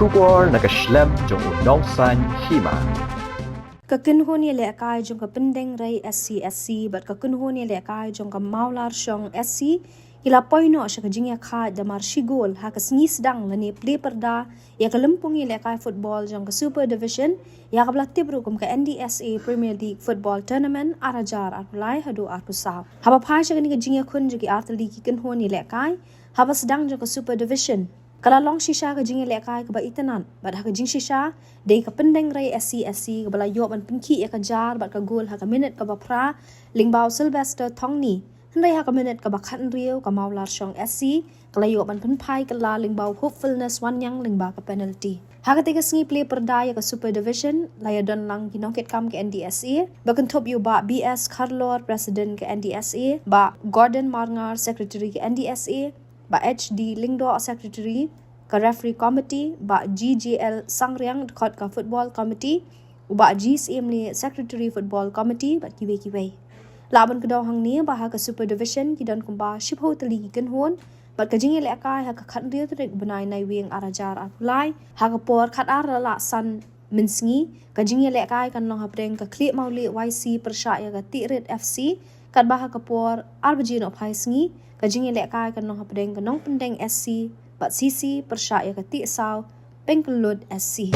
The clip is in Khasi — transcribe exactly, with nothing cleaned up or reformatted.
Khubor na ka shlem jong u nongsan hima. Ka kynhun ïalehkai jong ka Pyndengrei S C S C bad ka kynhun ïalehkai jong ka Mawlarshong S C ki la poi noh sha ka jingïakhaid da mar shi gol ha ka sngi sdang lane plie pyrda ïa ka lympung ïalehkai football jong ka Super Division, ïa kaba la tip ruh kum ka N D S A Premier League Football Tournament ar hajar arphew lai haduh arphew saw. Haba phai sha kane ka jingïakhun jong ki artylli ki kynhun ïalehkai haba sdang jong ka Super Division, ka la long shisha ka jingïalehkai kaba itynnad bad ha ka jingshisha dei ka Pyndengrei S C S C kaba la ïoh ban pynkhih ïa ka jar bad ka gol ha ka minit kaba phra lyngba u Sylvester Thongni. Hynrei ha ka minit kaba khathynriew ka Mawlarshong S C ka la ïoh ban pynphai kylla lyngba u Hopefulness Wanniang lyngba ka penalty. Ha katei ka sngi plie pyrda ïa ka Super Division la ïadon lang ki nongkitkam ka N D S A, ba kynthup ïa u Bah B S Kharlor, President ka N D S A, Bah Gordon Marngar, Secretary ka N D S A, Bah H D Lyngdoh, Secretary ka Referee Committee, Bah G J L Sangriang, dkhot ka Football Committee, u Bah G Syiemlieh, Secretary Football Committee bad kiwei kiwei. Lah ban kdew hangne ba ha ka Super Division ki don kumba shiphew tylli ki kynhun bad ka jingïalehkai ha ka khathynriew tarik bnai Naiwieng ar hajar arphew lai ha ka por khatar la lah san mynsngi. Ka jingïalehkai kan long hapdeng ka Khliehmawlieh Y C pyrshah ïa ka Tirit F C, katba ha ka por ar baje nohphai sngi ka jingïalehkai kan long hapdeng ka Nongpyndeng S C bad C C pyrshah ïa ka Tiehsaw Pengkyllut S C.